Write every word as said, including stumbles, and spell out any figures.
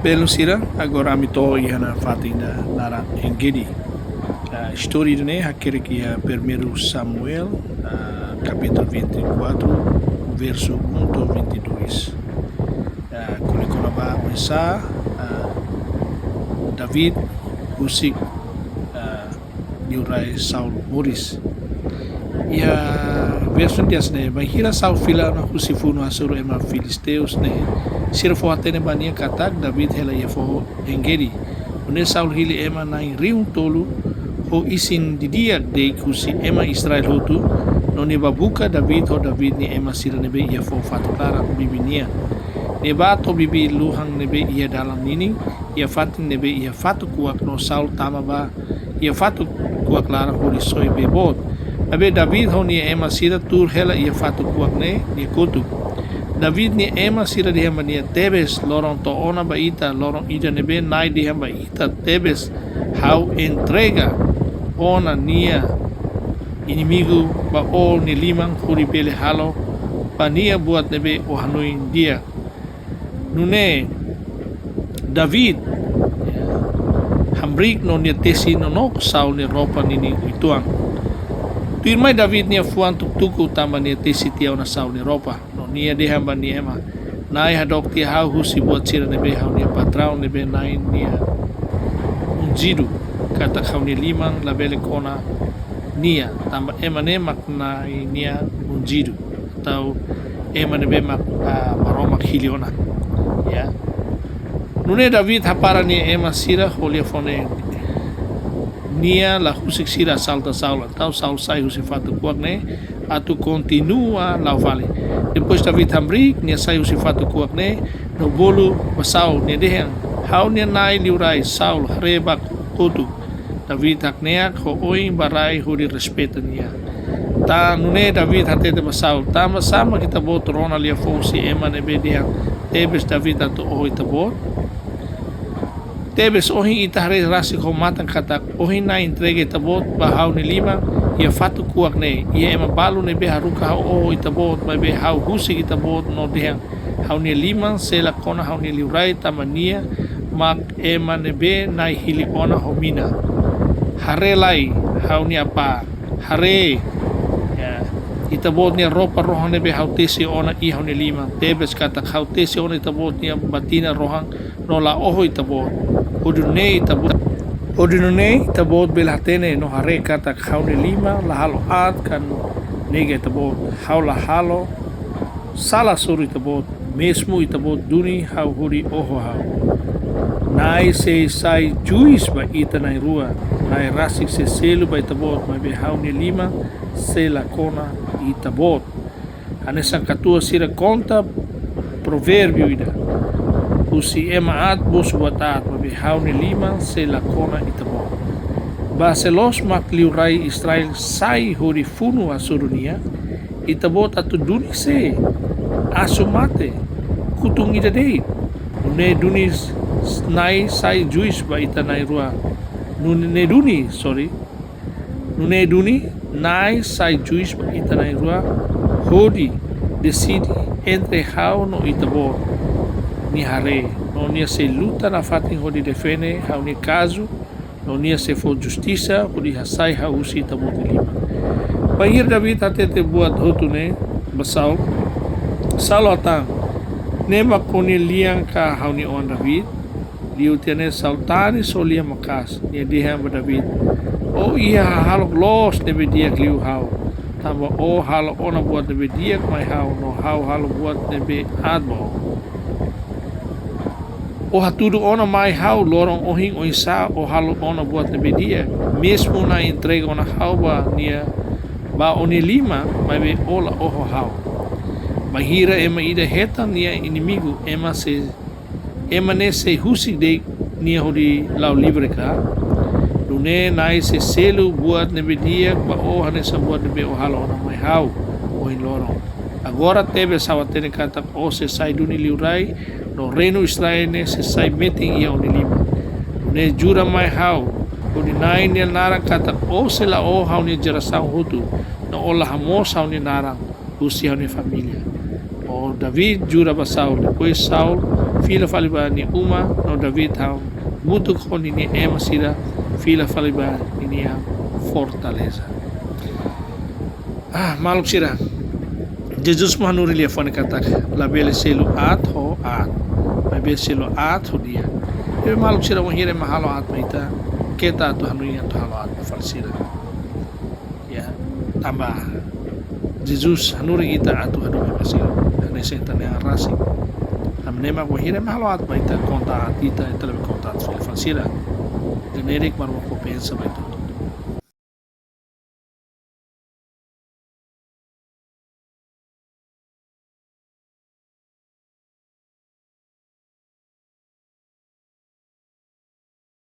Belun sira, agora ami to'o iha ona fatin ida naran Engedi. Ah, istória ida-ne'e hakerek iha Primeiru Samuel, ah, kapítulu vinte e quatro, versu um to'o vinte e dois. Ah, ko'alia kona-ba oinsá, ah, David husik, ah, liurai Saul moris. Iha versu dias ne'e, bainhira Saul fila ona husi funu hasoru ema Filisteus ne'e, sira fó-hatene ba nia katak David hela iha foho Engedi. Nune'e Saul hili ema na'in rihun tolu ho isin didi'ak de'it husi ema Israel hotu, no nia bá buka David ho David nia ema sira ne'ebé iha foho fatuk laran bibi nian. Nia bá to'o bibi luhan ne'ebé iha dalan ninin, iha fatin ne'ebé iha fatuk kuak no Saul tama ba iha fatuk kuak laran hodi soe bee boot. Maibé David ho nia ema sira tuur hela iha fatuk kuak ne'e nia kotuk. David nia ema sira dehan ba nia: Tebes, loron to'o ona ba ita, loron ida ne'ebé Na'i dehan ba ita tebes: Ha'u entrega ona nia inimigu ba ó-nia liman hodi bele halo ba nia buat ne'ebé ó hanoin di'ak. Nune'e David hamriik no nia tesi nonook Saul nia roupa ninin uitoan. Tuirmai David nia fuan tuku-tuku tanba nia tesi tiha ona Saul nia roupa, no nia dehan ba nia ema: Na'i hadook tiha ha'u husi buat sira ne'ebé ha'u-nia patraun ne'ebé Na'i nia unjidu, katak ha'u-nia liman labele kona nia, tanba ema ne'e mak Na'i nia unjidu, atau ema ne'ebé mak, ah, Maromak hili ona. Ya. Nune'e David hapara nia ema sira ho liafuan ne'e. Nia la husik sira asalta Saul, entaun Saul sai husi fatuk kuak ne'e atu kontinua la'o fali. Depois David hamriik, nia sai husi fatuk kuak ne'e no bolu ba Saul, nia dehan: Ha'u-nia na'i liurai Saul, haree ba kotuk. David hakneak ho oin ba rai hodi respeita nia. Tan nune'e David hatete ba Saul: Tanba sá mak ita-boot rona liafuan husi ema ne'ebé dehan tebes David atu oho ita-boot? Tebes ohin ita haree rasik ho matan katak ohin Na'i entrega ita-boot ba ha'u-nia liman iha fatuk kuak ne'e. Iha ema balu ne'ebé haruka ha'u oho ita-boot, maibé ha'u husik ita-boot no dehan: Ha'u-nia liman sei la kona ha'u-nia liurai, tanba nia mak ema ne'ebé Na'i hili ona ho mina. Haree lai, ha'u-nia apá, haree, ya, ita-boot nia roupa rohan ne'ebé ha'u tesi ona iha ha'u-nia liman. Tebes katak ha'u tesi ona ita-boot nia batina rohan no la oho ita-boot. Hodi nune'e ita-boot, hodi nune'e ita-boot bele hatene no haree katak ha'u-nia liman la halo aat ka nega ita-boot. Ha'u la halo sala hasoru ita-boot, mezmu ita-boot duni ha'u hodi oho ha'u. Na'i sei sai juís ba ita na'in-rua. Na'i rasik sei selu ba ita-boot, maibé ha'u-nia liman sei la kona ita-boot. Hanesan katuas sira konta provérbiu ida: Husi ema aat mosu buat aat, maibé ha'u-nia liman sei la kona ita-boot. Ba sé loos mak liurai Israel sai hodi funu hasoru nia? Ita-boot atu duni sé? Asu mate, kutun ida de'it. Nune'e duni s-, Na'i sai juís ba ita na'in-rua. Nune'e duni, sorry. Nune'e duni, Na'i sai juís ba ita na'in-rua, hodi deside entre ha'u no ita-boot. Nia haree, no nia sei luta nafatin hodi defende ha'u-nia kazu, no nia sei fó justisa hodi hasai ha'u husi ita-boot nia liman. Bainhira David hatete buat hotu ne'e ba Saul, Saul hatán: Ne'e mak ó-nia lian ka ha'u-nia oan David? Liu tiha ne'e Saul tanis ho lian maka'as. Nia dehan ba David: Ó iha hahalok loos ne'ebé di'ak liu ha'u, tanba ó halo ona buat ne'ebé di'ak mai ha'u, no ha'u halo buat ne'ebé aat ba ó. Ó hatudu ona mai ha'u loron ohin oinsá ó halo ona buat ne'ebé di'ak, mezmu Na'i entrega ona ha'u ba nia, ba ó-nia liman, maibé ó la oho ha'u. Bainhira ema ida hetan nia inimigu, ema sei, ema ne'e sei husik de'it nia hodi la'o livre ka? Nune'e Na'i sei selu buat ne'ebé di'ak ba ó hanesan buat ne'ebé ó halo ona mai ha'u ohin loron. Agora tebes ha'u hatene katak ó sei sai duni liurai, no reinu Israel ne'e sei sai metin iha ó-nia liman. Nune'e jura mai ha'u hodi Na'i nia naran katak ó sei la oho ha'u-nia jerasaun hotu, no ó la hamoos ha'u-nia naran husi ha'u-nia família. No David jura ba Saul. Depois Saul fila fali ba nia uma, no David hamutuk ho ninia ema sira fila fali ba ninia fortaleza. Ah, maluk sira, Jesus mós hanorin liafuan ne'e katak labele selu aat ho aat, maibé selu aat ho di'ak. Ne'ebé maluk sira, wainhira ema halo aat ba ita, keta atu hanoin atu halo aat ba fali sira. Ya, tanba Jesus hanorin ita atu hadomi ba sira. Hanesan ita-nia an rasik. Tanba ne'e mak wainhira ema halo aat ba ita, konta aat ita, ita labele konta aat fali fali sira. Ida-ne'e de'it Maromak kompensa ba ita.